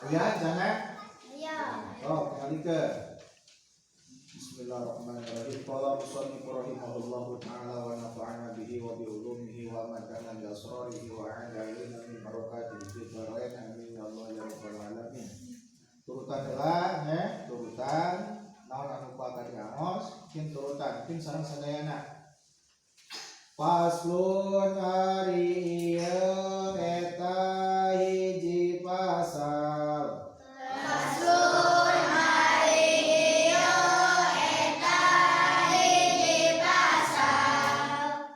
Ya, jangan. Iya. Oh, tinggalikeun. Bismillahirrahmanirrahim. Qala musannif rahimahullahu taala wa nafa'ana bihi wa bi ulumihi wa madana bi asrarihi wa a'ada ilaina min barakatihi fid dharain, amin ya Allah ya rabbal alamin. Turutan heula nya, turutan naon anu bakal diaos, kin turutan kin sareng sadayana. Faslun, ari ieu eta hiji pasal. Faslun, ari ieu eta hiji pasal.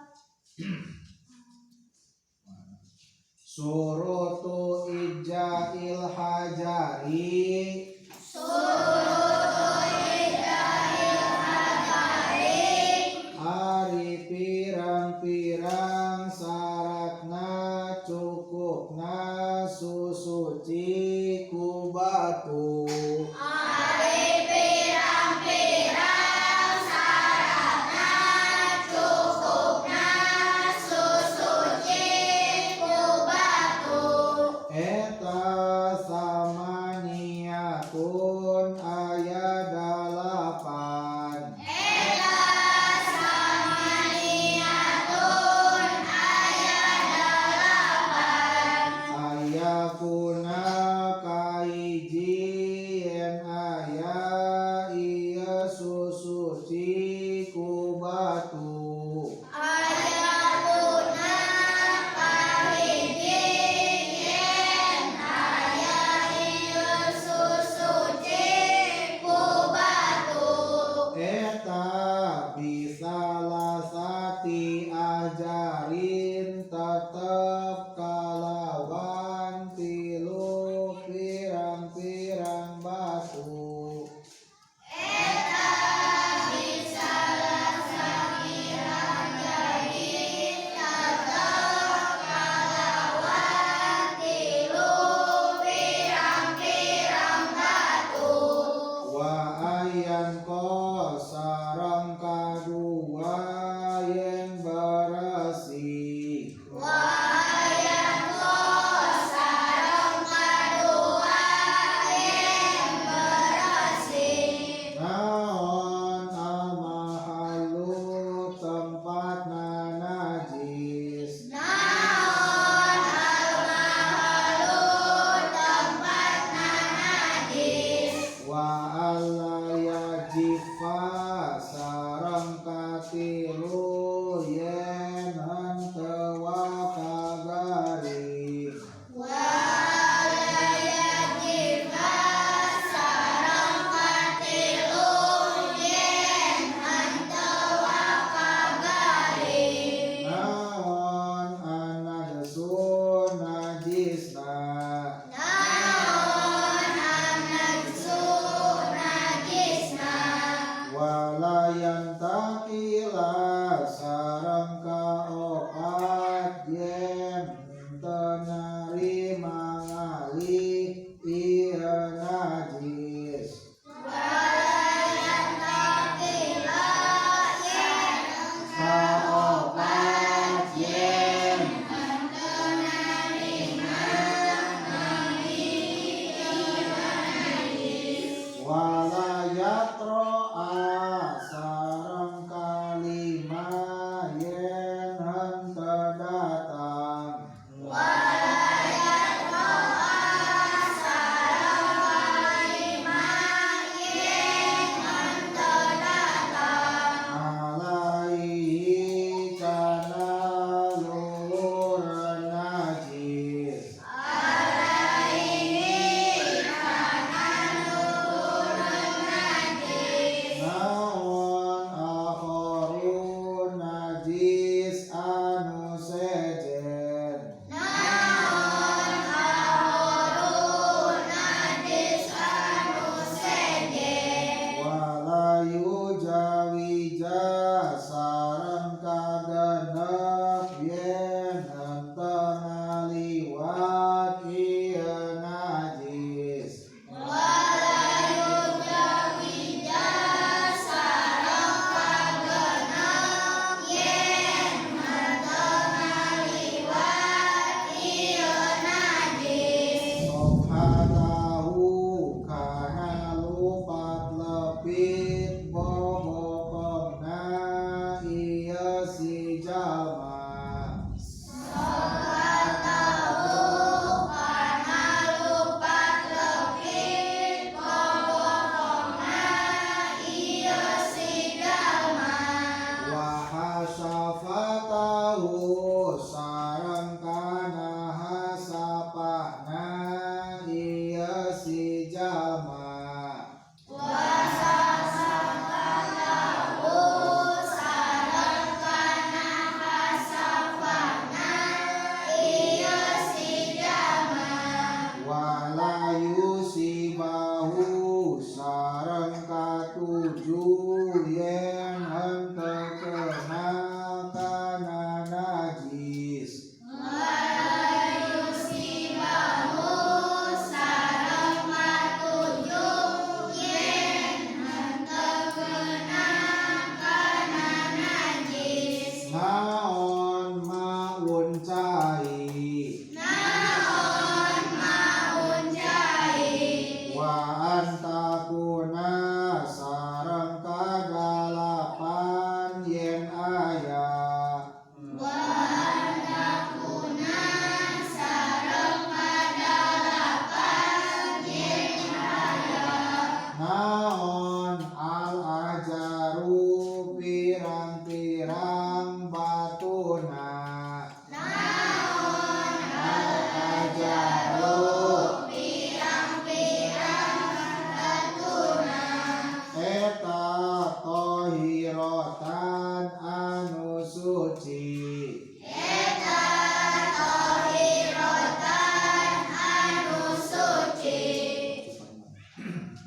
Syurutu ijza'il hajari. Syurutu ijza'il hajari. Ari pirang-pirang syaratna cukupna susuci ku batu. Ari pirang-pirang syaratna cukupna susuci ku batu. Eta samaniyatun, aya 8. Eta samaniyatun, aya 8. Ayakuna, kahiji, yen aya ieu susuci ku batu. Ayakuna, kahiji, yen aya ieu susuci ku batu. Eta bisalasati ahjarin, tetep kalawan tilu pirang-pirang batu. Eta bisalasati ahjarin, tetep kalawan tilu pirang-pirang batu. Wa ayyanqa, sareng kadua, yen beresih. Wa ayyanqa, sareng kadua, yen beresih. Naon almahallu, tempatna najis. Naon almahallu, tempatna najis. Wa alla yajifa, sareng katilu, yen henteu waka garing. Wa alla yajifa, sareng katilu, yen henteu waka garing. Naon annajsu, najisna. Naon annajsu, najisna. Wala yantakila, sareng kaopat, yen teu narima ngalih ieu najis. Wala yantakila, yen Kaopat, yen henteu narima ngalih ieu najis. Wala yatro'a.